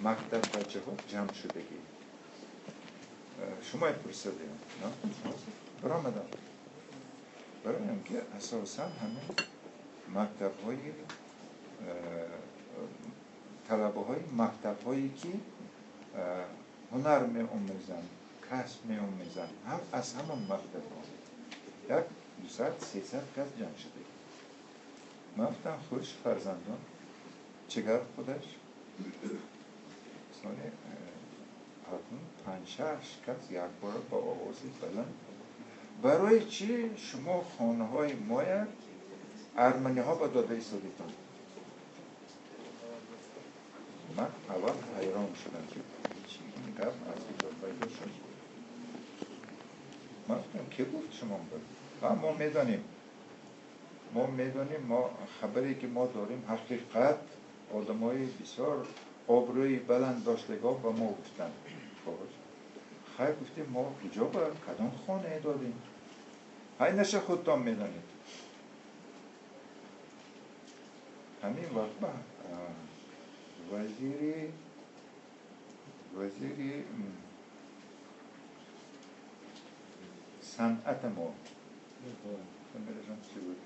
Мактаб бачаҳо ҷамъ шудагӣ. Шумо пурсидем, баромадам. Бароям ки асосан ҳамин мактабҳои талабаҳои мактабҳое ки ҳунар меомӯзанд, касб меомӯзанд, ҳам аз ҳамон мактабҳо як 200-300 кас ҷамъ шудагӣ. Ман гуфтам, хуш фарзандон, чӣ гап худаш? Сони акнун 5-6 кас якбора ба овози баланд: барои чӣ шумо хонаҳои моя арманиҳо ба дода истодитон? Ман аввал ҳайрон шудам, ки чӣ ин гап аз куҷо пайдо шуд. Ман гуфтам, ки гуфт шумо? Мо медонем, мо медонем, мо хабаре ки мо дорем ҳақиқат, одамои бисёр обрӯи баланд доштагон ба мо гуфтанд. Хайр, гуфтем, мо куҷо ба кадом хонае додем? Ҳай наша худтон медонед. Ҳамин вақт ба вазири санъата мо чӣ буд?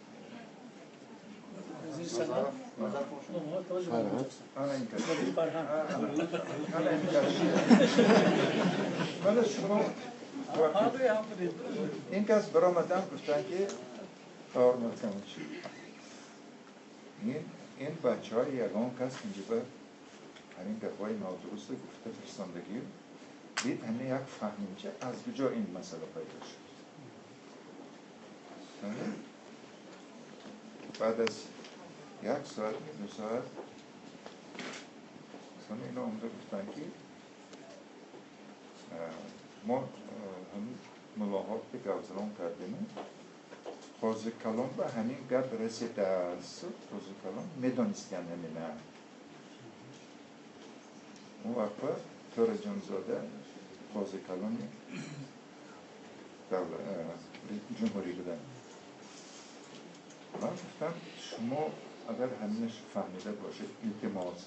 Ин кас баромадан гуфтанд ки ин бачаҳои ягон кас инҷо ба ҳамин гапҳои нодурусте гуфта фиристодагӣ дид, ҳамин як фаҳмимча аз куҷо ин масъала пайдо шуд. Баъд аз як соат, 2 соат сони ино омада гуфтанд ки мо ҳамин мулоҳот ки гавзалон кардем, қози калон ба ҳамин гап расидааст. Қози калон медонистанд ҳамина. Он вақт Тӯраҷонзода қози калони ҷумҳурӣ буданд. Ман гуфтам, шумо агар ҳаминаш фаҳмида бошед, илтимос,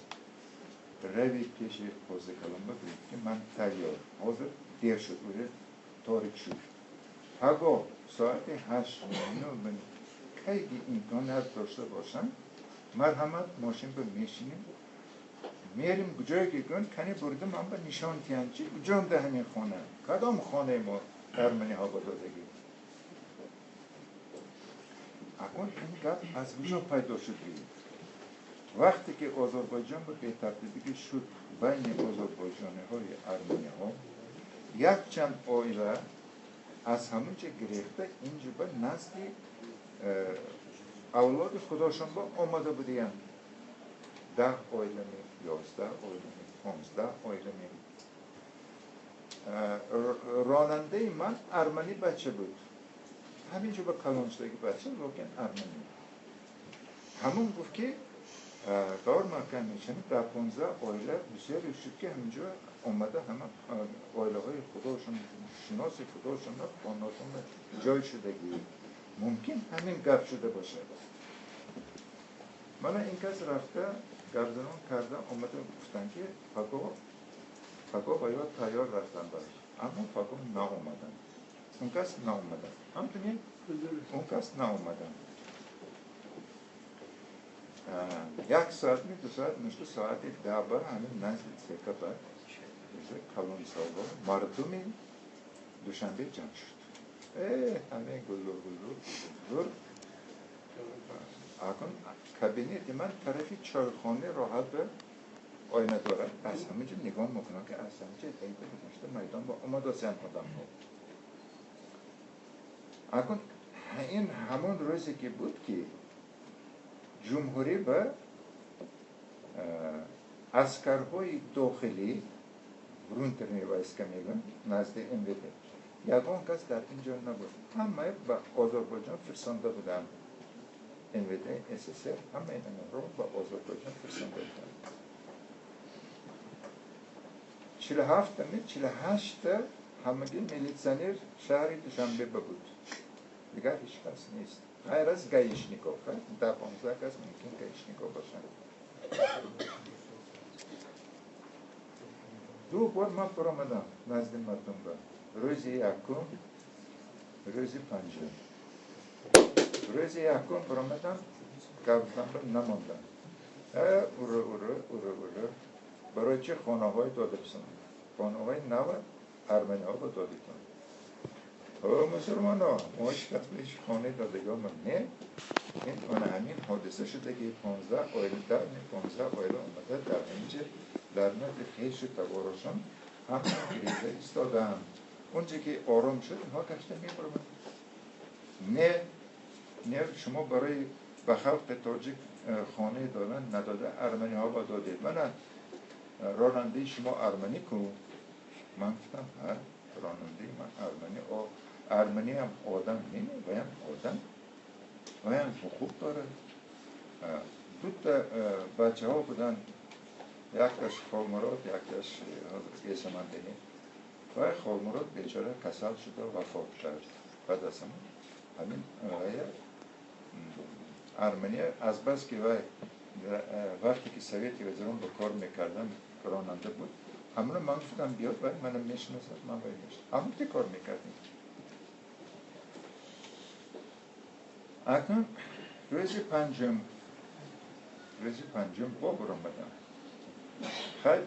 равед пеши қози калон, бигӯед ки ман тайёр, ҳозир дер шуд, уже торик шуд, пагоҳ соати 8:00 кай ки имконият дошта бошам, марҳамат, мошин ба мешинем, мерим ҷое ки гӯянд, кани бурда ман ба нишон диҳам, чи куҷонда ҳамин хона, кадом хонаи мо арманиҳо ба додагӣ. Акнун ин гап аз куҷо пайдо шуд? Вақте ки Озарбойҷон ба бетартибигӣ шуд байни озарбойҷониҳои арманиҳо, якчанд оила аз ҳамон ҷо гирехта инҷо ба назди авлоди худошон ба омада будиянд. 10 оилами, 11 оилами, 15 оилами. Ронандаи ман арманӣ бача буд. Ҳамин ҷо ба калоншудаги бача, лекин арманӣ. Ҳамон гуфт ки дор маҳкам мешавем, 10-15 оила бисёре шуд ки ҳаминҷо омада ҳама оилаҳои худошон, шиноси худошон, хонашон ҷой шудагӣ. Мумкин ҳамин гап шуда бошад. Мана ин кас рафта гапзанон карда омада гуфтанд ки паго ба ёд тайёр рафтан бараш, аммо паго наомаданд. Он кас наомаданд. Ҳамчунин он кас наомаданд. Як соат ми 2 соат ништа, соати 10 ба ҳамин назди цека ба калонсоло мардуми Душанбе ҷамъ шуд. Ҳамин гулур гулур гулур. Акун кабинети ман тарафи чойхона роҳат ба оина дорад. Аз ҳамин ҷо нигоҳ мекунам ки аз ҳамин ҷо гузашта майдон ба омадосиян одамҳо. Акун ин ҳамон рӯзе ки буд ки ҷумҳурӣ ба аскарҳои дохилӣ внутренние войска мегӯянд назди МВД, ягон кас дар ин ҷо набуд. Ҳамаи ба Озарбойҷон фирсонда буданд. МВД СССР ҳамаи ҳаминро ба Озарбойҷон фирсонда буданд. 47-ми 48-та ҳамагӣ милитсионер шаҳри Душанбе ба буд. Дигар ҳеҷ кас нест. Ғайр аз гаишников, 10-15 кас мумкин гаишников бошанд. Ду бор ман баромадам назди мардум ба. Рӯзи якум, рӯзи панҷум. Рӯзи якум баромадам, гап задан намондам. Ура, ура, ура, ура. Барои чӣ хонаҳои додабисон? Хонаҳои нав арманиҳо ба додитон. О, мусулмоно, мо ҳеч кас ба ҳеч хонаи додагиҳо не. Ин ана ҳамин ҳодиса шуда ки 15 оила, дар 15 оила омада дар ҳаминҷа дар назди хешу таборошон ҳама гирифта истодаанд. Онче ки ором шуд, инҳо гашта мебаромад. Не, не, шумо барои ба халқи тоҷик хонаи додан надода, арманиҳо ба додед. Мана ронандаи шумо арманӣ ку? Ман гуфтам, ҳа, ронандаи ман арманӣ. Арманӣ ҳам одам не, ваям одам, ваям ҳуқуқ дорад. Дута бачаҳо буданд, якташ Холмурод, якташ Эсамандини. Вай Холмурод бечора касал шуда вафот кард. Баъд аз ҳамин Армания азбаски вай вақте ки Совети вазирон ба кор мекардам ронанда буд, ҳамона ман гуфтам биёд, вай мана мешиносад, ман вай мешиносам. Ҳамон ки кор мекардем. Акнун рӯзи панҷум, рӯзи панҷум бо баромадам. Хай